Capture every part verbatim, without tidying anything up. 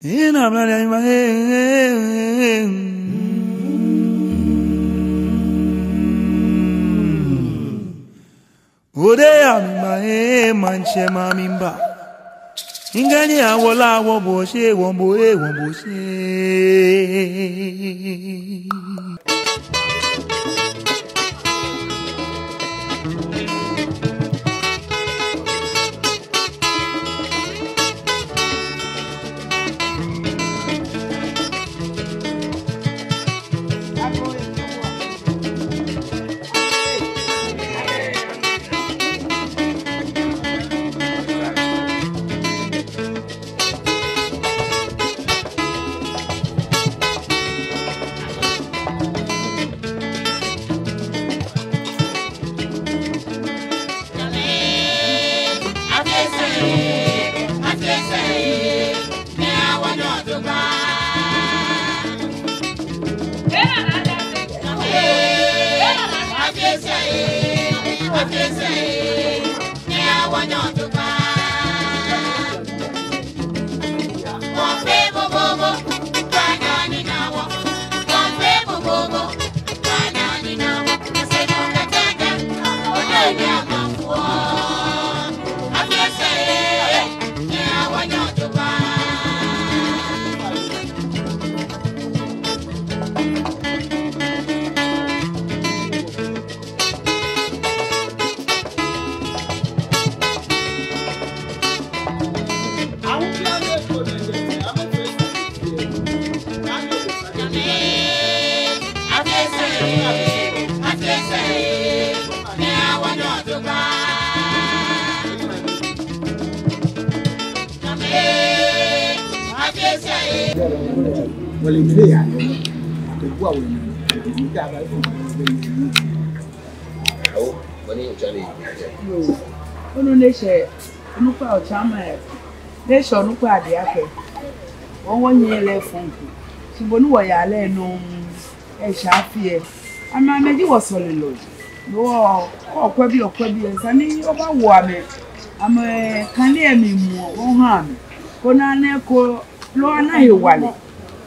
Ina mla ya ima, eh, eh, eh. Ode ya mi ma, eh, maŋtsɛ ma mi ba. Ngani awola wo bo she, wo bo, eh, wo bo she. Onu nɛɛ shɛ, onukpa otsama ɛ. Nɛɛ shɛ onukpa adi akɛ. Wɔ wɔnyɛ lɛ fɔŋ ko. Shi bɔ ni wɔyaa lɛ nɔ. Eshɛ afi ɛ, amɛ, amɛji wɔsɔlemɔ. No hewɔ, kɛ okwɛ biɛ, okwɛ biɛ, esa ni obawo amɛ, amɛkanea mli mu, oha amɛ. Koni anɛ ko, loo ana hewalɛ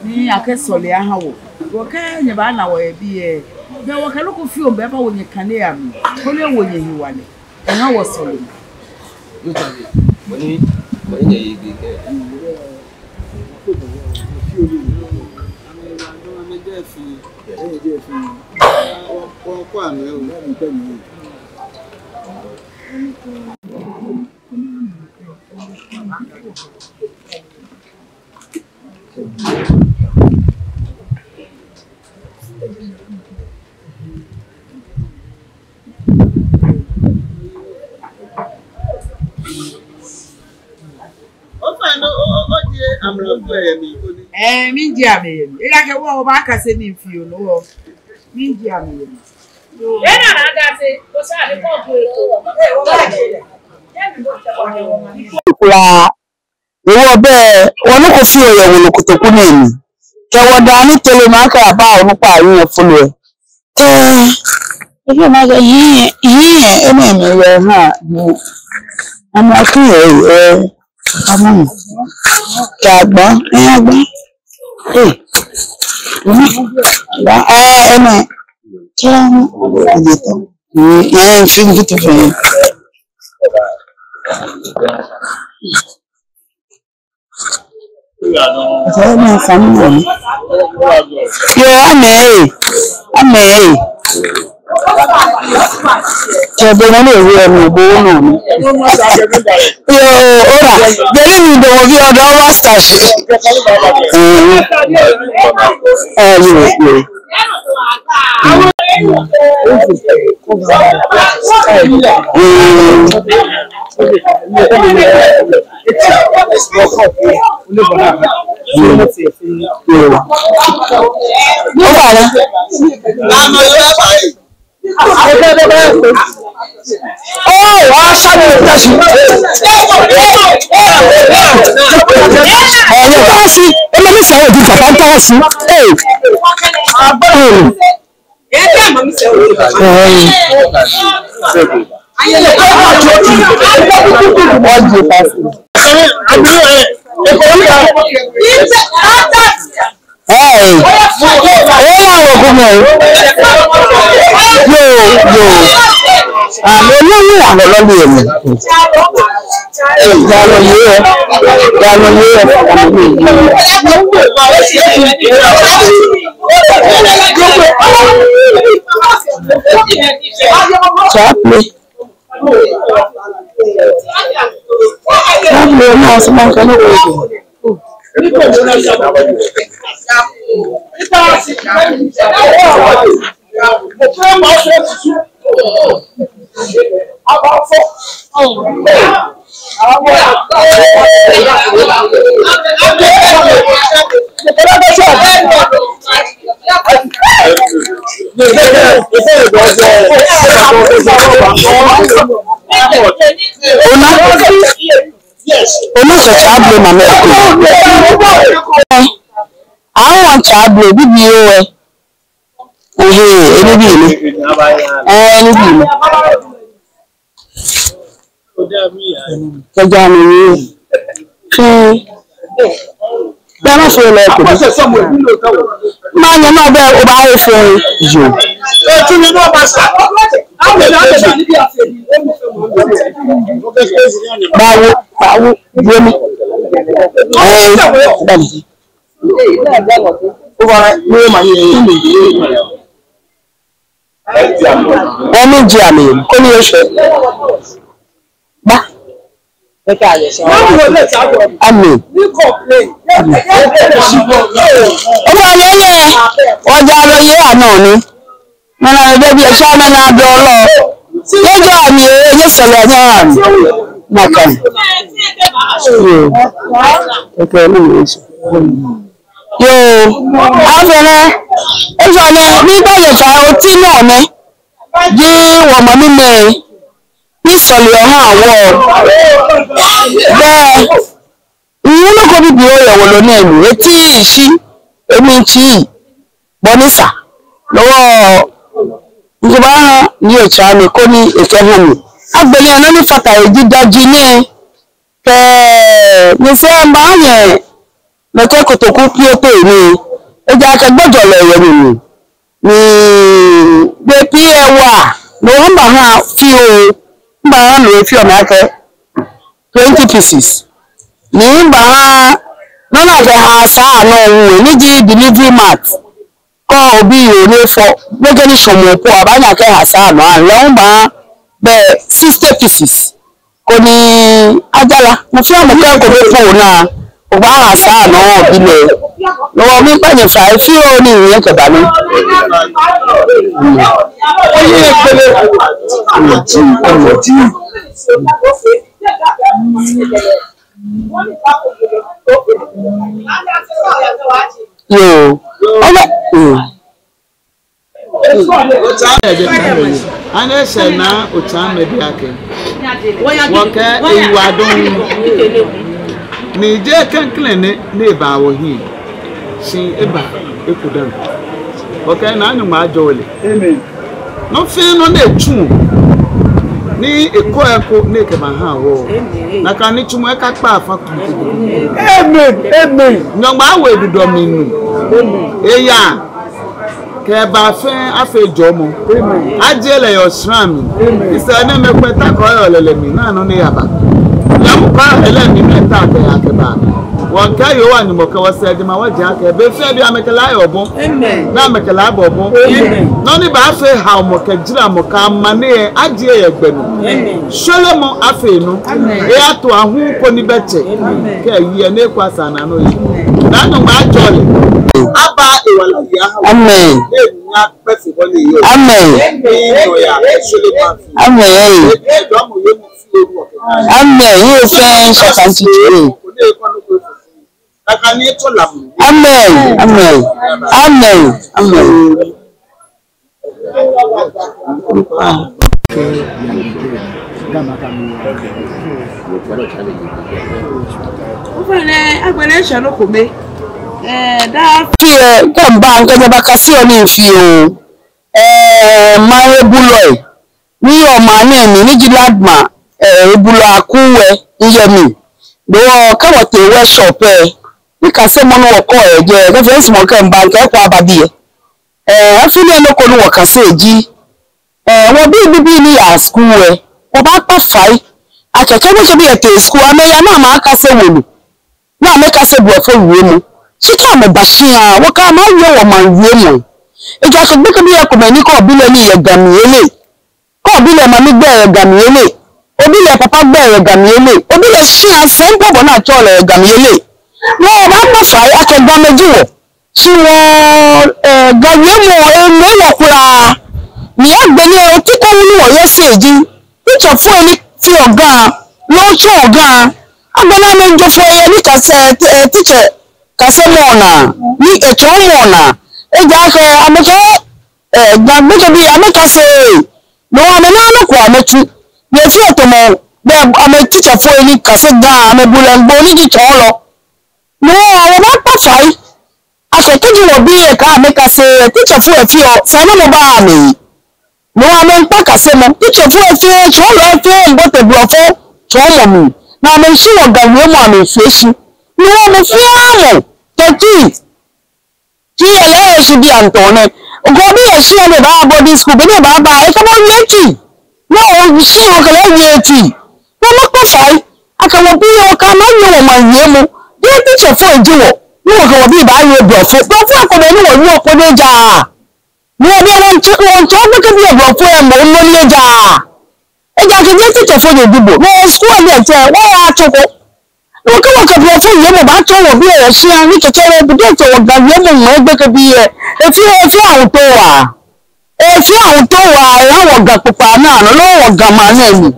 ni akɛsɔle aha wɔ. Wɔkɛ nyɛ baana wɔyɛ biɛ, belɛ wɔkɛ nɔ ko fioo baawo nyɛkanea mli, koni ewo nyɛ hewalɛ. Aha wɔsɔlemɔ. Yoo, tabi. Mɔ ni, mɔ ni nyɛyi gbɛ kɛ. Ofainɛ, o, o, ojie amralo lɛ yɛ mli koni? Ɛɛ, mijie amɛ yɛ mli. Ejaakɛ wɔ, wɔbaakase nii fioo no hewɔ. Mijie amɛ yɛ mli. Kwraa. Hewɔ bɛ, wɔ nɔ ko fioo yɛ wolo kotoku nɛɛ mli. Kɛ wɔdaa ni tele ma kɛ aba onukpa ayi yɛ folo ɛ. Kɛ, ebe ma kɛ hiɛ, hiɛ, enɛɛmɛi yɛ ha, ni amralo yɛ, ɛ, amralo. Kɛ agba, ɛ, agba. Ɛ, wa, ɛ, enɛ. Kɛ, ɛ, ɛ, fi, fi, fi. Yoo, amɛ ee, amɛ ee. Kɛ bo nɔ ni ewie nɔ, bo nɔ ni. Yoo, ora, jeli ni do ovi odo wa stash. Ɛɛ, ɛɛ, yoo, yoo. Hey, oya wo kume. Yoo, yoo. Alo, yoo, yoo, alo, lɔ lɛ mi. Alo, yoo. Alo, yoo. Chaplin. Chaplin, na suma kano ko. Ona, ona sɔ Chaplin mama ko. Awo Chaplin bibioo. Ehe, enibii nɛ. Ee, enibii nɛ. Kɛjɛ amɛ ni. Kɛ. Bɛ ma fee lɛ ko. Manyɛ mabɛ obaafee. Yoo. Bawo, bawo, duemi. Ee, bɛ ni. Ɔni ji amɛ, koni eshwɛ. Ba. Amen. Amen. Ofainɛ, wɔjalo yɛ anɔ ni. Mɛni bɛ bi esa mɛni adɔ lɔ. Yɛ jɔ mi, yɛ sɔlɛ nyɛ. Nakai. Yoo. Kɛkɛ ni mi sɔ. Yoo, agbɛnɛ, efainɛ, miikpa nyɛ fai, oti nɔ nɛ, ji wɔ mami nɛɛ, ni sɔleɔ ha wɔ. Bɛ, minyɛŋ nɔ ko bibioo yɛ wolo nɛɛ mli, eti shi, emli tsi, bɔ ni sa, no hewɔ, mikɛbaaha, ni etsɛ mi, koni ekɛha mi. Agbɛnɛ, nɔ ni fata he ji daji nɛɛ, kɛ, nyɛsɛɛ manyɛ, mɛi kɛ kotoku piote ni, ejaakɛ gbɔjɔlɛ yɛ mli. Ni, bei pii ewa, no hewɔ mibaaha fioo, mibaaha no fioo mli akɛ twenty pieces. Ni mibaaha, nɔ ni akɛhaa saa nɔ hu, ni ji delivery mat. Kɛ obi yoo ni efɔ, nɛkɛ nitsumɔ po abaanyɛ akɛha saa nɔ, lɛ hu baaha bɛ sixty pieces. Koni ajala, mɔ fɛɛ mɔ kɛ eko bɛ po naa, obaaha saa nɔ bi nɛ. No hewɔ miikpa nyɛ fai fioo ni nyɛkɛba nɛ. Yoo. Ɔbɛ. Yoo. Otsaame bi akɛ. Ani eshɛ naa Otsaame bi akɛ. Wɔkɛ eyiwaladɔŋŋ. Ni jeee klɛŋklɛŋ nɛ, ni eba wɔhiɛ. Shi eba eko dã. Wɔkɛɛ Naa Nyɔŋmɔ ajɔɔ lɛ. Amen. Nɔ fɛɛ nɔ ni etsuɔ. Ni ekɔ eko ni ekɛbaaha wɔ. Amen. Nakai nitsumɔ lɛ akakpa afã kuku. Amen. Amen. Nyɔŋmɔ awo edudɔ mli nu. Amen. Eya. Kɛba fɛɛ afee jɔɔmɔ. Amen. Ajie lɛ yɛ oshara mli. Amen. Esɛɛ nɛɛ mɛi kpɛ ta kɔ yɛ lɛlɛ mli naa nɔ ni eyaba. Yɛ mɔ kpaa lɛ mli mɛi ta kɛ akɛba. Wɔkɛɛ Yehowa Nyɔŋmɔ kɛ wɔsɛɛ jɛmɛ wɔjɛ akɛ be fɛɛ be amɛkɛ lɛ ayɔɔ bɔ. Amen. Ni amɛkɛ lɛ abɔɔ bɔ. Amen. Nɔ ni baafee haomɔ kɛ jaramɔ kɛ amane lɛ ajie yɛ gbɛ nɔ. Amen. Shweremɔ afee nɔ. Amen. Eyato ahum ko ni bɛ tsɛ. Amen. Kɛ eyi lɛ ni ekɔ asaa naa nɔ yi. Naa Nyɔŋmɔ ajɔɔ lɛ. Aba ewala yi aha. Amen. Amen. Amen. Amen. Yɛ fɛɛ shakantiti. Amen. Amen. Amen. Amen. Ofainɛ, agbɛnɛ eshɛ nɔ kome. Ee, daa fɛɛ, kɛ mba, mikɛ nyɛ bakaseɔ nii fioo. Ee, maŋ hebulɔi. Ni yɔɔ maŋ nɛɛ mli, ni ji Ladma, ee, hebulɔi akuu lɛ, miyɛ mli. No hewɔ kɛ wɔtee workshop lɛ, nikasemɔ ni wɔkɔ yɛ jɛi, kɛ fɛɛ mɔ kɛ mba ŋkɛ kɔ aba biɛ. Ɛɛ, afi nɛɛ nɔ ko ni wɔkase ji, ɛɛ, wɔbii bibii ni yaa skul lɛ, wɔbaakpa fai akɛ kɛ gbekɛbii lɛ tee skul, amɛya ni amɛyakase wolo, ni amɛkase blɔfo wiemɔ. Shi kɛ amɛba shia, wɔkɛ amɛ awie wɔmaŋ wiemɔ. Ejaakɛ gbekɛbii lɛ komɛi ni kɛ obi lɛ nii yɛ Ga mli eleee. Kɛ obi lɛ mami gbɛi yɛ Ga mli eleee. Obi lɛ papa gbɛi yɛ Ga mli eleee. Obi lɛ shia sɛɛ po bɔ ni atsɛɔ lɛ yɛ Ga mli eleee. No hewɔ wɔbaakpa fai akɛ Gamɛi ji wɔ. Shi wɔ, ɛɛ, Ga wiemɔ eŋɔɔ wɔ kwraa. Ni agbɛnɛ oti ko hu ni wɔyɔse ji, teacherfoi ni feɔ Ga, loo tsɔɔ Ga, agbɛnɛ amɛmiijɔ foi yɛ nikase, ɛɛ, teacher kasemɔ naa, ni etsɔɔmɔ naa. Ejaakɛ amɛkɛɛ, ɛɛ, Ga gbekɛbii amɛkaseee. No hewɔ amɛnaaa nɔ ko amɛtsu. Ni efeɔ tamɔ bɛ amɛ teacherfoi ni kase Ga, amɛbu lɛ ŋgbo ni ji tsɔɔlɔ. No hewɔ wɔbaakpa fai akɛ kɛji wɔbii lɛ kɛ amɛkase, teacherfoi lɛ feɔ sɛɛnamɔ baa amɛyi. No hewɔ amɛmiikpa kasemɔ, teacherfoi lɛ fɛɛ, tsɔɔlɔi lɛ fɛɛ miibote blɔfo tsɔɔmɔ mli. Ni amɛmiishi wɔ Ga wiemɔ amɛmiishwie shi. No hewɔ mɔ fɛɛ mɔ, tɛki, kɛ eyɛ shi bianɛ tɔɔ nɛ. Okɛ obi yɛ shia ni ebaaya boarding school, be ni ebaaba, ekɛ bo wie tsui. Ni oshi okɛ lɛ wie tsui. No hewɔ wɔkpa fai akɛ wɔbii lɛ wɔkɛ amɛ awie wɔmaŋ wiemɔ. Jeee teacherfoi ji wɔ, ni wɔkɛ wɔbii baawie blɔfo. Blɔfo lɛ komɛi ni wɔwieɔ po ni ejaaa. Ni wɔbii lɛ wɔmiitsɔɔ, wɔmiitsɔɔ gbekɛbii lɛ blɔfo lɛ moŋ nɔ ni ejaaa. Ejaakɛ jeee teacherfonyo ji bo. No hewɔ school lɛ diɛŋtsɛ, wɔyaaa tso ko. No hewɔ kɛ wɔkɛ blɔfo wiemɔ baatsɔɔ wɔbii lɛ yɛ shia ni kɛkɛ lɛ, be diɛŋtsɛ wɔ Ga wiemɔ ŋɔɔ gbekɛbii lɛ. Efeɔ, efeɔ ahotoo waa. Efeɔ ahotoo waa, ehaa wɔ Ga kpokpaa nɛɛ nɔ, loo wɔ Ga maŋ nɛɛ mli.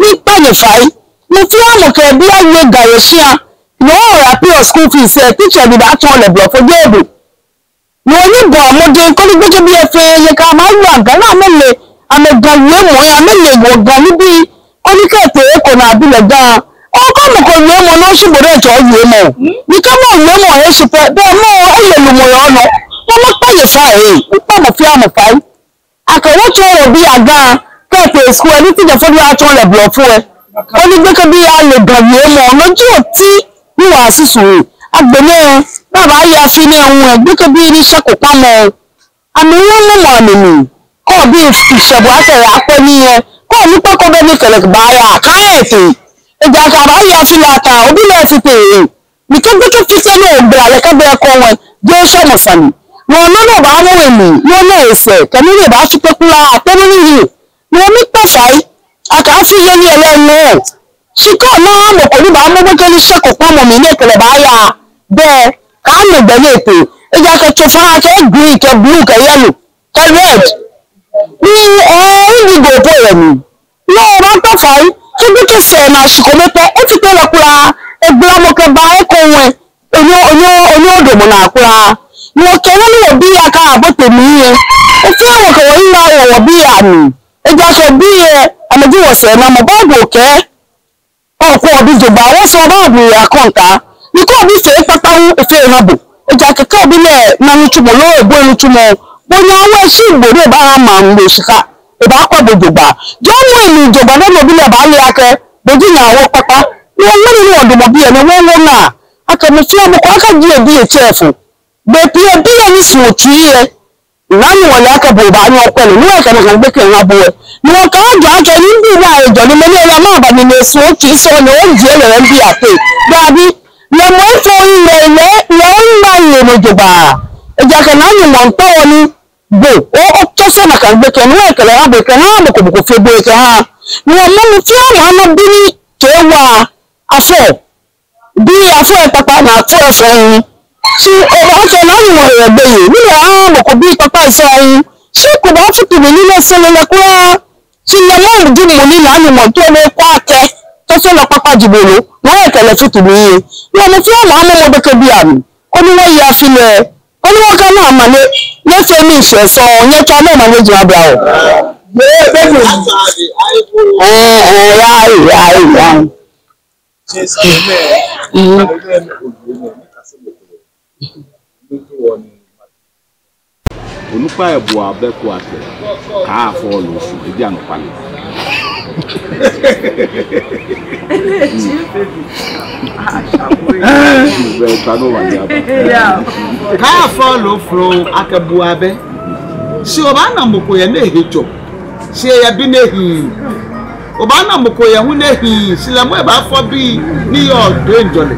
Miikpa nyɛ fai. Mɔ fɛɛ mɔ kɛ ebi awie Ga yɛ shia. No hewɔ oya pay school fees lɛ, teacher ni baatsɔɔ lɛ blɔfo jeee bo. No hewɔ nyɛbɔa mɔdɛŋ koni gbekɛbii lɛ fɛɛ nyɛkɛ amɛ awie Ga ni amɛle amɛ Ga wiemɔ lɛ, amɛle wɔ Ga nibii, koni kɛ etee he ko ni abi lɛ Ga, okɔ mɔ ko wiemɔ ni oshi bo diɛŋtsɛ owiemɔ. Ni kɛ mɔ wiemɔ he shi pɛ, bɛ mɔ lɛ ele lumɔ yɛ onɔ. No hewɔ miikpa nyɛ fai, miikpa mɔ fɛɛ mɔ fai akɛ wɔtsɔɔ wɔbii lɛ Ga, kɛ etee school lɛ ni teacherfoi lɛ atsɔɔ lɛ blɔfo lɛ, koni gbekɛbii lɛ ale Ga wiemɔ. No ji oti ni wɔsusuɔ. Agbɛnɛ, ni abaaya afi nɛɛ hu lɛ, gbekɛbii ni shɛko kpamɔ, amɛwo mɔmɔ amɛmli. Kɛ obi shɛ bo akɛ eyakwɛ nii lɛ, kɛ onukpa ko bɛ ni ekɛ lɛ baaya, kaaya etee. Ejaakɛ abaaya afi lɛ ata, obi lɛ efite. Ni kɛ gbekɛ fite ni ogbala lɛ kɛba ekoŋŋ lɛ, jeee shwɛmɔ sane. No hewɔ nɔ ni obaamɔ emli, nɔ ni esɛɛ, kɛ nɔ ni ebaashi pɛ kwraa, tɛ nɔ ni hi. No hewɔ miikpa fai akɛ afi yeli lɛ ŋɔɔ. Shi kɛ ona mɔ ko ni baamɔ gbekɛ ni shɛko kpamɔ mli ni ekɛ lɛ baaya, bɛ kaana gbɛ ni etee. Ejaakɛ tsofa kɛ green kɛ blue kɛ yellow kɛ red. Ni, ɛɛ, indigo po yɛ mli. No hewɔ wɔmiikpa fai, kɛ gbekɛ sɛɛ naa shi kome pɛ, efite lɛ kwraa, egbalamɔ kɛba ekoŋŋ lɛ, onyɛŋ, onyɛŋ, onyɛŋ odamɔ naa kwraa. No hewɔ kɛ nɔ ni wɔbii lɛ akɛbote mli lɛ, efee wɔkɛ wɔyiŋ awo wɔbii lɛ amli. Ejaakɛ wɔbii lɛ, amɛji wɔsɛɛnamɔ. Bible kɛɛ, okɔ obi jogbaŋŋ, wɔsɛɛ wɔbaabu yɛ akɔntaa. Ni kɛ obi fee ekpakpa hu, efee eha bo. Ejaakɛ kɛ obi lɛ na nitsumɔ loo ebɔi nitsumɔ, bo nyɛ awo eshi bo ni ebaaha maŋ mli shika, ebaakwɛ bo jogbaŋŋ. Jɔɔmɔ emli jogbaŋŋ ni obi lɛ baale akɛ bo ji nyɛ awo kpakpa. No hewɔ ŋmɛnɛ ni wɔdamɔ biɛ nɛɛ, wɔwoɔ ŋaa akɛ mɔ fɛɛ mɔ ko akajie ebi etsɛ efɔ. Bei pii lɛ obi lɛ ni suɔ otsui lɛ, naa ni wɔle akɛ bo obaanyɛ okwɛ lɛ, no hewɔ ekɛ nakai gbekɛ lɛ ha bo lɛ. Ni wɔkɛɛ ojɔ akɛ nibii ni ejɔ ni mɛni lɛ maba ni esuɔ otsui sɔŋŋ ni ojie lɛ yɛ nibii ateŋ. Dabi, lɛ mɔ efɔ lɛ, lɛ, lɛ ona lɛ nɔ jogbaŋŋ. Ejaakɛ Nyɔŋmɔ miikpa wɔ ni bo, o, otsɔse nakai gbekɛ, no hewɔ ekɛ lɛ ha bo, ekɛha mɔ ko mɔ ko fe bo ekɛha. Ni wɔmɔ mɔ fɛɛ mɔ ana bi ni tsɛ wa afɔ. Bi afɔ ekpakpa ni afɔ efɔŋ. Shi obaakɛɛ Nyɔŋmɔ yɛ gbeyei, ni lɛ ahaaa mɔ ko bi kpakpa efɔŋ. Shi eko baafutu mli ni lɛ sɛɛ lɛ kwraa. Shi lɛ mɔ ji mɔ ni Nyɔŋmɔ to lɛ kwa akɛ, tsɔsemɔ kpakpa ji bo lo, no hewɔ ekɛ lɛ futu mli lɛ. Nyɔŋmɔ fɛɛ mɔ amɔ mɔ gbekɛbii amli. Koni wɔye afi lɛ, koni wɔkana amale, nyɛfee miishɛɛ sɔŋŋ, nyɛtswa amɛ amale jima bra o. Ɛɛ, ɛɛ, ya, ya, ya. Onukpa lɛ bua abɛ ko akɛ, kaafo lɛ osu, eji anɔkwale. Kaafɔ loo flɔŋ akɛ bu abɛ. Shi obaana mɔ ko yɛ ni ehe jɔ. Shi eyɛ bi ni ehiii. Obaana mɔ ko yɛ hu ni ehiii. Shi lɛ moŋ ebaafɔ bi ni yɔɔ toiŋjɔlɛ.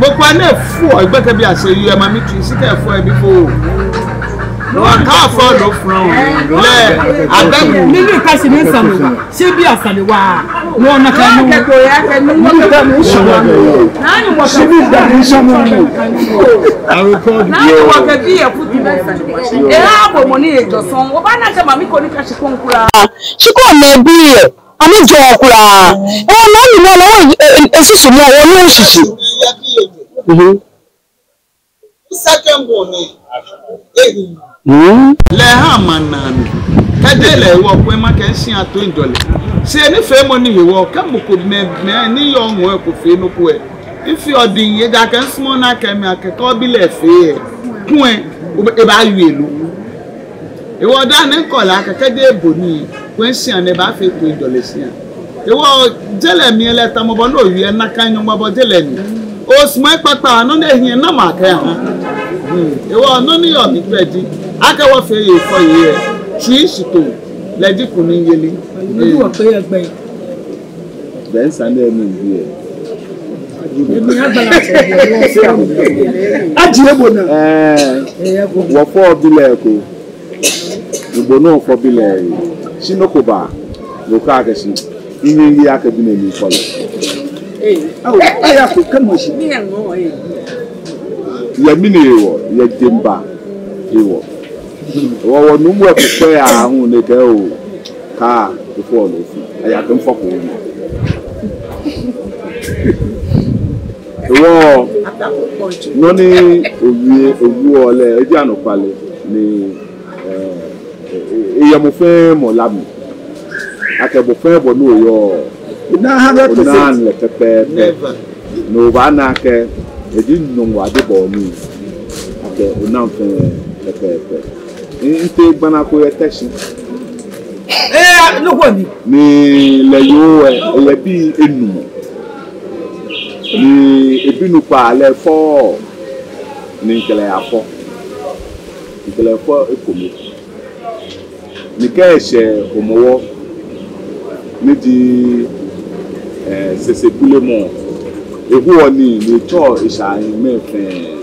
Mɔ ko yɛ ni efoɔ egbɛkɛ bi asɛɛ yɛ mami tsui shi kɛ efoɔ ebi fo. Kaafɔ loo flɔŋ lɛ abɛ. Mimi ka shi ni nsano. Shi bi asane waa. Wɔna ka nu. Wɔkɛ bi yɛ kutu. Eha bo mɔ ni ehe jɔ sɔŋŋ. Obaana akɛ mami ko ni ka shi ko kwraa. Shi ko mɛ bi yɛ. Amɛjɔɔ kwraa. Ewɔ na ni mɔ na wɔ, e, e, esusumɔ wɔ ni oshishi. Mhm. Lɛ ha maŋ naa mli. Kɛjɛ lɛ ewɔ kwɛ makɛɛ shia toiŋjɔlɛ. Shi enifeemɔ ni hewɔ kɛ mɔ ko mɛi, mɛi ni yɔɔ ŋɔɔ eko fee nɔ ko lɛ, mifeɔ diŋŋ ejaakɛ misumɔɔɔ ni akɛ mi akɛ kɛ obi lɛ fee lɛ, kulɛ ebaawie lo. Ewɔ daa nɛɛ mikɛɔ lɛ akɛ kɛjɛ bo ni, kulɛ shia nɛɛ baafee toiŋjɔlɛ shia. Ewɔ je lɛ mli lɛ tamɔ bɔ ni owie nakai Nyɔŋmɔ bɔ je lɛ ni. Osumɔɔ ekpakpa nɔ ni ehiɛ na ma kɛha. Hmm. Ewɔ nɔ ni yɔɔ mli pɛ ji akɛ wɔfee yei fɔ yei lɛ. Tsuishitoo lɛ ji kunimyeli. Anu ni wɔkpe yɛ gbɛ. Bɛ nsane lɛ mli bi lɛ. Emi agbala sɔ. Ajie bo naa. Ɛɛ, wɔfɔ bi lɛ eko. Ni bo nɔ fɔ bi lɛ. Shi nɔ ko ba. Nɔ ko akɛ shi. Minyɛ miye akɛ bi nɛɛ mifɔ lɛ. Awo, aya ko kɛ mɔ shi. Yɛ mɛni hewɔ, yɛ jeŋba hewɔ. Wɔ, wɔnuumo eko kpɛ ya hu ni ekɛɛ oo, kaa, efɔ lɛ ofi. Aya kɛ mifɔ ko ni. Ewɔ, nɔ ni owie, owieɔ lɛ, eji anɔkwale ni, eh, eh, eh, eyɛ mɔ fɛɛ mɔ la mli. Akɛ bɔ fɛɛ bɔ ni oyɔɔ, onaa lɛ pɛpɛɛpɛ. Ni obaana akɛ eji Nyɔŋmɔ adebɔɔ nii. Akɛ onaa fɛɛ pɛpɛɛpɛ. N-, mitee gbana ko yɛ Teshie. Ni lɛ yoo lɛ, eyɛ bii enumɔ. Ni ebi nukpa lɛ efɔ, ni mikɛ lɛ yafɔ. Mikɛ lɛ fɔ ekome. Ni kɛ eshɛ Hɔmɔwɔ, ni ji, eh, sɛsɛ kulemɔ, ehuɔ nii, ni etsɔ esha mɛi fɛɛ.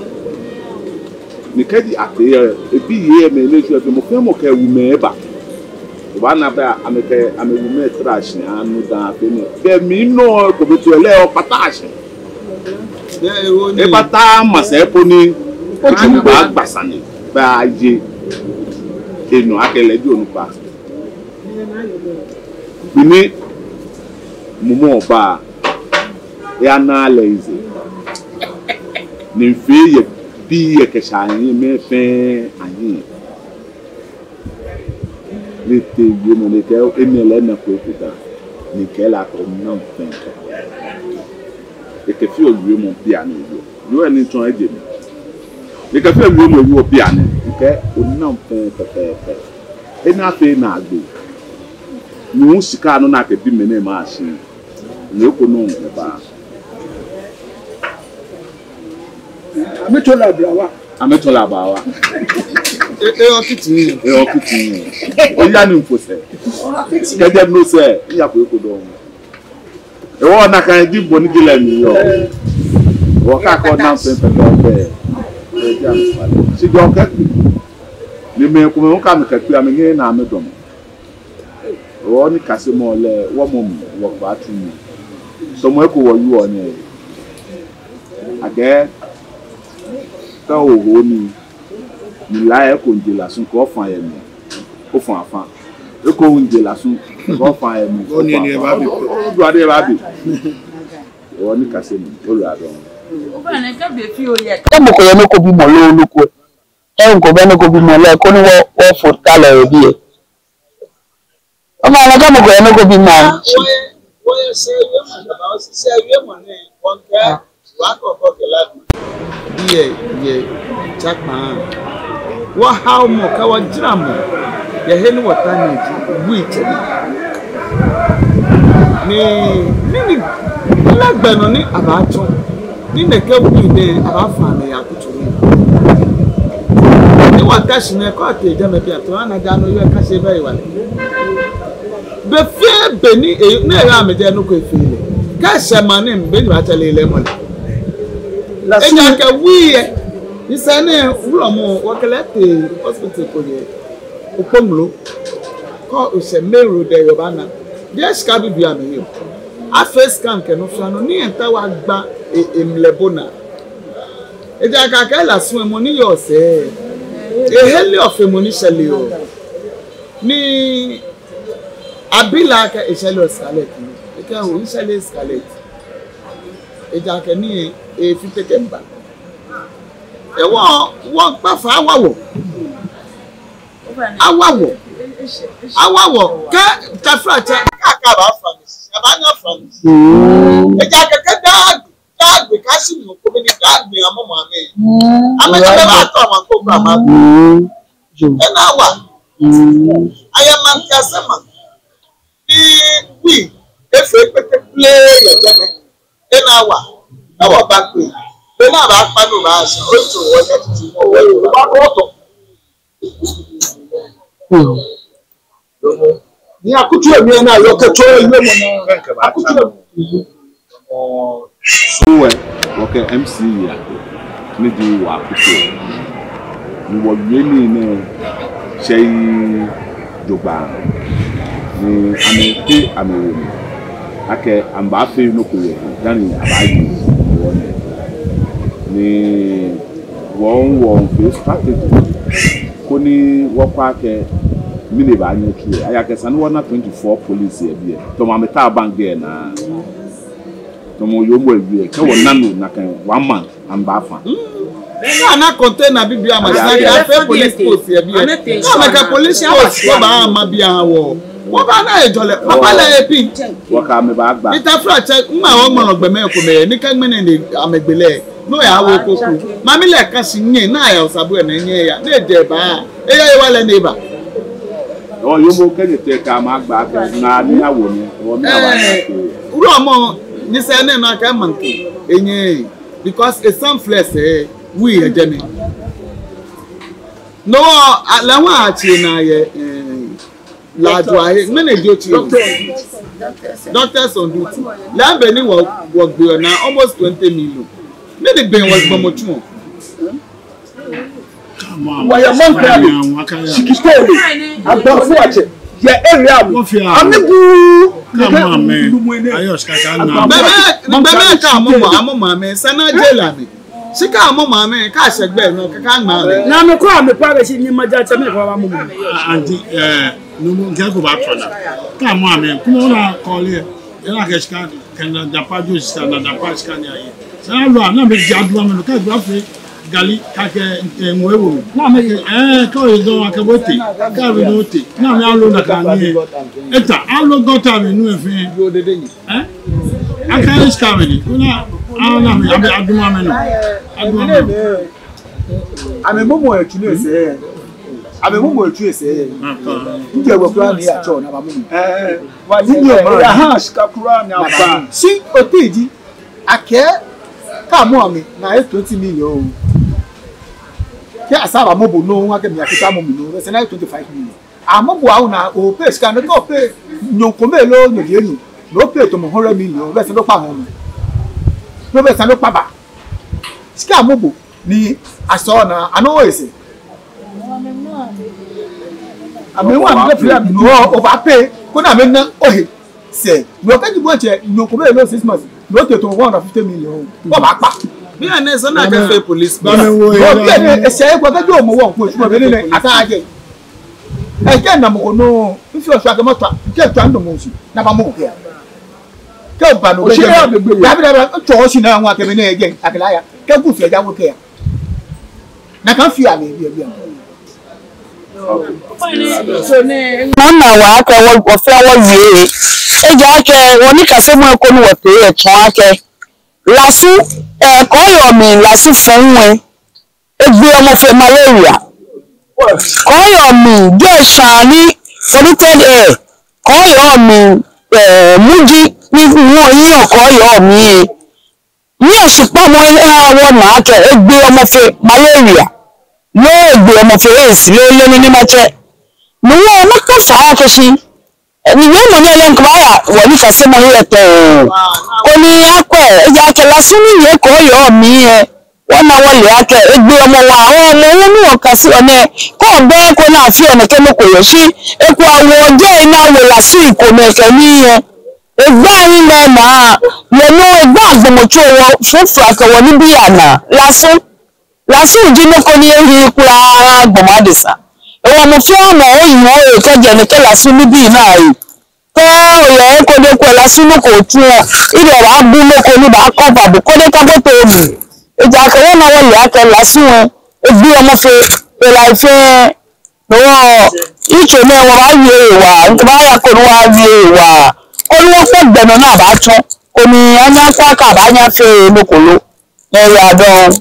Ni kɛji atee lɛ, ebi yei mɛi ni etsɔ ebi mɔ fɛɛ mɔ kɛ ewumɛi eba. Obaana bɛ amɛkɛ amɛwumɛi tara shi anu daa fe nɛɛ. Bɛ mi nɔ ko bɛ to lɛ okpata shi. Ekpata masɛi po ni otsu baagba sane baaye. Enɔ akɛ lɛ ji onukpa. Bi ni mumɔ ba. Eyana lɛ eyize. Ni mifee yɛ bii lɛ kɛ sha lɛ mɛi fɛɛ ahiɛ. Ni etee wiemɔ ni ekɛɛ enɛ lɛ ena ko eko daa. Ni ekɛɛ lɛ akɛ onaa fɛɛ. Ekɛfee wiemɔ bianɛ eyɔɔ. Yoo lɛ ni tsɔɔ eje mli. Ni ekɛfee wiemɔ eyɔɔ bianɛ. Ekɛɛ onaa fɛɛ pɛpɛɛpɛ. Ena fɛɛ naagbee. Ni hu shika nɔ ni akɛbi mɛi nɛɛ ma shi. Ni eko nɔ eba. Amɛtsɔ lɛ ablaawa. Amɛtsɔ lɛ ablaawa. E, eyɔɔ kiti. Eyɔɔ kiti. Oya ni mifo sɛɛ. Kɛjɛ no sɛɛ, miyako eko dɔŋŋ. Ewɔ nakai ji bɔ ni ji lɛ mli yɔɔ. Wɔkakɔ onaa fɛɛ pɛpɛɛpɛ. Shi jɔ kɛ. Ni mɛi komɛi hu kɛ amɛkɛ kpee amɛnyɛ na amɛdɔmɔ. Wɔ nikasemɔ lɛ, wɔmɔ mli, wɔkpa tu mli. Sɔɔmɔ eko wɔyɔɔ nɛɛ. Akɛ, kɛ oho nii, ni la eko miije lasu kɛ ofa yɛ mli, ofa afa. Eko miije lasu kɛ ofa yɛ mli, ofa afa. Odu ade ba bi. Wɔ nikasemɔ, olu adɔŋ. Kɛ mɔ ko yɛ nɔ ko bimɔ loo nɔ ko. Kɛ mɔ ko bɛ nɔ ko bimɔ lɛ, koni wɔ, wɔfo ta lɛ yɛ biɛ. Obaana akɛ mɔ ko yɛ nɔ ko bimɔ. Biɛ, yɛ, tsakpaa. Wɔhaomɔ kɛ wɔjaramɔ yɛ he ni wɔta nɛɛ ji, wui tsɛ. Ni, ni, ni, lɛ gbɛ nɔ ni abaatsɔ. Ni nɛkɛ wui nɛɛ abaafã amɛ yɛ akutso mli. Ni wɔta shi nɛɛ, kɛ otee jɛmɛ bianɛ, te wɔna ja nɔ yɔɔ kɛ shi bɛ yi wa lɛ. Be fɛɛ be ni e, ni eyɔɔ amɛjɛ nɔ ko efee lɛ. Kɛ eshɛ maŋ nɛɛ mli, be ni baatsɛ lɛ lɛ mɔ lɛ. Ejaakɛ wui yɛ. Nyɛsɛɛ nɛɛ, wulɔmɔ, wɔkɛ lɛ tee hospital ko yɛ Okponglo. Kɛ oshɛ main road lɛ obaana. Biɛ shika bibioo amɛyɔɔ. Afee scan kɛ nɔ fɛɛ nɔ ni entaoɔ agba e, emlɛbo naa. Ejaakɛ akɛɛ lasu lɛ mɔ ni yɔɔ sɛɛ, ehereɔ fe mɔ ni shɛreɔ. Ni abi lɛ akɛ eshɛreɔ cigarette. Ekɛɛ oo, mishɛreee cigarette. Ejaakɛ nii lɛ efite kɛmiiba. Ewɔ, wɔkpa fai awa wɔ. Awa wɔ. Awa wɔ. Kɛ taflatsɛ, kɛ akɛɛ abaafã mi shi, abaanyɛ afã mi shi. Ejaakɛ kɛ daa gbi, daa gbi kɛ shi nɔ ko bɛ ni daa gbi amɔmɔ amɛ. Amɛkɛ amɛbaatɔ amɛ ko kura amɛ. Ena awa. Ayɛ maŋ kɛ sɛɛ maŋ. Ni wui efee kpeteŋkpele yɛ jɛmɛ. Ena awa. Awa ba kpe. Be ni abaakpa nɔ baashã, otsɔ wɔ kɛ titi mɔ wɔ, obaakɔ otɔ. Ni akutso lɛ mli lɛ, naa yɔɔ kɛ tsɔ lɛ mli naa. Akutso lɛ mli. Soo lɛ, wɔkɛ M C A ni ji wɔ akutso lɛ, ni wɔwie nii nɛɛ shɛɛ jogbaŋŋ, ni amɛtee amɛwo mli akɛ amɛbaafee nɔ ko yɛ he dani abaaye wɔ nɛɛ. Ni wɔ, wɔfee strategy koni wɔkwɛ akɛ mɛni baanyɛ atsu lɛ. Ejaakɛ esa ni wɔna twenty-four police yɛ biɛ. Tamɔ amɛta bank lɛ naa. Tamɔ yoomo lɛ wie, kɛ wɔna nɔ nakai one month, amɛbaafã. Kɛ ana container bibioo amɛsɛɛ, kɛ afee police post yɛ biɛ. Kɛ amɛkɛ police post wɔbaa amɛ biɛ wɔ, wɔbaana hejɔlɛ, wɔbaa lɛ epi. Wɔkɛ amɛ baagba. Ni taflatsɛ, ŋmaa wɔ ŋmɔlɔ gbɔmɛi komɛi, ni kɛ ŋmɛnɛ ni amɛgbe lɛ, no yaawo koko. Mami lɛ kã shi nyɛ, naa yɛ Osabu lɛ naa nyɛya, ni ejɛ ba. Eya ewa lɛ ni eba. Ɔɔ, yoomo kɛ nyɛtee kɛ amɛ agba kɛ naa ni awo nyɛ. Ɔɔ, mi awa nyɛ. Ɛɛ, wulɔmɔ, nyɛsɛɛ nɛɛ naa kɛ maŋ kɛ enyɛ, because e sunflowers lɛ, wui yɛ jɛmɛ. No, a, lɛ ŋwa atsi naa yɛ, ɛɛ, Ladwa he, mɛni ji otsi? Doctors on duty. Lɛ be ni wɔ, wɔgbeɔ naa almost twenty million. Mɛni be wɔgbɔmɔ tsuɔ? Wɔyɛ maŋ kɛ amɛ. Shikitele. Agbafoiatsɛ. Yɛ area mli. Amɛbu. Bɛmɛ, bɛmɛ kɛ amɔmɔ, amɔmɔ amɛ. Esa ni aje lɛ amɛ. Shi kɛ amɔmɔ amɛ, kɛ ashɛ gbɛ nɔ, kɛ kɛ aŋma amɛ. Ni amɛkɔ amɛ pa be shi ni maja tsɛ amɛ kɔ amɔmɔ. Anti, ɛɛ, nuumo, ŋkɛɛ ko baatsɔ naa. Kɛ amɔ amɛ, kuma ona kɔle. Ela kɛ shika, kɛ naa dapa jo shika, naa dapa shika ni aye. Esa ni alɔ, ni amɛja adua amɛ nɔ, kɛ adua fee gali, kɛ akɛ, ɛɛ, ŋwɛi wo. Ni amɛkɛ, ɛɛ, kɛ oye dɔŋŋ, akɛ bo tee, kɛ awie ni otee. Ni amɛ alɔ nakai nii. Eta, alɔ gɔta mli nu efee. Yoo dede nyi. Ɛɛ? Akɛ shika mli ni. Kuna, ana mli, amɛ adua amɛ nɔ. Adua amɛ nɔ. Amɛmɔmɔ etsu lɛ sɛɛ. Amɛmɔmɔ etsu lɛ sɛɛ. Ŋkɛɛ wɔ kwraa ni atsɔ naa bamɔmɔ. Ɛɛ, wa ni ni o ma. Aha shika kwraa ni aba. Shi otee ji, akɛ, kɛ amɔ amɛ, naa yɛ twenty million. Kɛ asa bamɔ bo nɔ, akɛ mi akɛ ta mɔ mi nɔ, esa ni aye twenty-five million. Amɔ bo awu naa, o pay shika nɔ, kɛ o pay nyɔŋ kome loo nyɔji enyɔ, ni o pay tamɔ hundred million, be sɛɛ ni okpa hɔɔmɔ. Ni be sɛɛ ni okpa ba. Shi kɛ amɔ bo ni asɔ naa, anɔ ohe sɛɛ. Amɛwa amɛ free, no obaa pay, koni amɛna ohe sɛɛ. No kɛji bo otsɛ nyɔŋ kome loo six months, ni otee tamɔ one hundred fifty million, obaakpa. Bianɛ esa ni akɛfee police. Bianɛ esa ni ekɔ kɛji omɔ wɔ ko, shi mɔ bɛ ni nɛ, ata aje. Ɛɛ, kɛ namɔ ko nɔ, mifeɔ shwɛ akɛ matswa, kɛ tswa ndɔ mɔ shi, naa bamɔ kɛ ya. Kɛ oba nɔ, oshi kɛ ya bebe. Dabi, dabi, tsɔ oshi naa ŋwa kɛ mɛni eje, akɛ lɛ aya. Kɛ gusu eja wo kɛ ya. Nakai fɛɛ amɛ biɛ biɛ. Nɔ ni wɔkɛɛ wɔ, wɔfɛɛ wɔwie. Ejaakɛ wɔnikasemɔ ko ni wɔtee yɛ tsɔɔ akɛ. Lasu, ɛɛ, kɔɔyɔɔ mli, lasu fɔŋ wɛ. Egbeɔ mɔ fe malaria. Kɔɔyɔɔ mli, jeee shwane, polluted air. Kɔɔyɔɔ mli, ɛɛ, muji, Ni ŋɔ yi okɔ yɔɔ mli. Ni oshikpamɔ lɛ ha wɔna akɛ egbeɔ mɔ fe malaria, loo egbeɔ mɔ fe AIDS, loo lɛ nɔ ni matsɛ. Ni wɔna akɛ faa akɛ shi, ni wiemɔ nɛɛ lɛ ŋkɛbaaya wɔnikasemɔ he lɛ tɛŋŋ. Koni akwɛ, ejaakɛ lasu ni yɔɔ kɔ yɔɔ mli lɛ, wɔna wɔle akɛ egbeɔ mɔ waa, oo, mɔ hu ni wɔkaseɔ nɛɛ, kɛ ogbɛ ko naa fioo nɛkɛ nɔ ko yɔɔ shi, ekwɛ wɔ jɛ ena wɔ lasui komɛi kɛ nii lɛ. Egba hiŋmɛi naa, yɛ nɔ egba gbɔmɔtso wɔ fufra kɛ wɔnibii anaa. Lasu, lasu ji nɔ ko ni ehiii kwraa gbɔmɔ adesa. Ehewɔ mɔ fɛɛ mɔ oyiŋ ohe kɛjɛ nɛkɛ lasu nibii nɛɛ ahe. Kɛ oyɛ he ko ni okwɛ lasu nɔ ko otsuɔ, ebaabɔ nɔ ko ni baakɔ baabu koni ekabote omli. Ejaakɛ wɔna wɔle akɛ lasu lɛ, egbeɔ mɔ fe, fe lai fɛɛ. No hewɔ, yitso nɛɛ wɔbaawie waa, ŋkɛbaaya koni wɔwie waa, koni wɔkpɔ gbɛ nɔ ni abaatsɔ, koni anyɛ akwa ka abaanyɛ afee nɔ ko lo. Nyɛyiwaladɔŋŋ.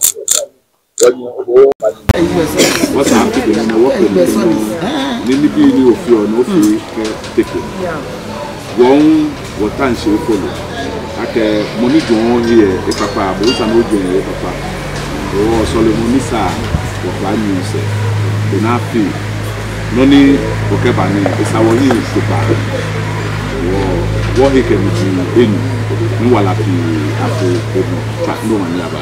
Wɔsaa akutso nɛɛ wɔkɛ nɔ ni nibii ni ofeɔ ni ofee kɛteke. Wɔ hu wɔta shi efolo akɛ mɔ ni jwɛŋɔ he lɛ ekpakpa, bo hu sa ni ojwɛŋ he ekpakpa. Wɔ sɔlemɔ ni sa wɔkpa nyiɛ sɛɛ, bɔ ni afee nɔ ni wɔkɛba nɛɛ, esa wɔhiɛ kpakpa. Wɔ, wɔhe kɛ niji enu ni wala pii afo enɔ, tswa ni omanye aba.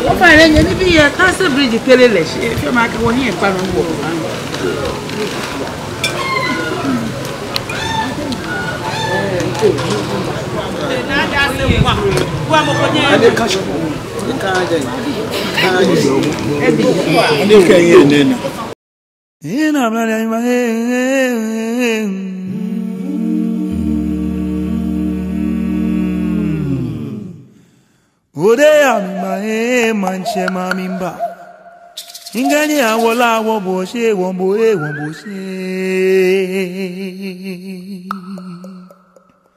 Ofainɛ, nyɛ nibii yɛ Castle Bridge kɛlɛ lɛ shi, efee makɛɛ wɔhiɛ kpa nɔ ni wɔba. Ode ya mi ma, eh, manche ma mi mba. Ingani awola wo boshe, wo bo, eh, wo boshe.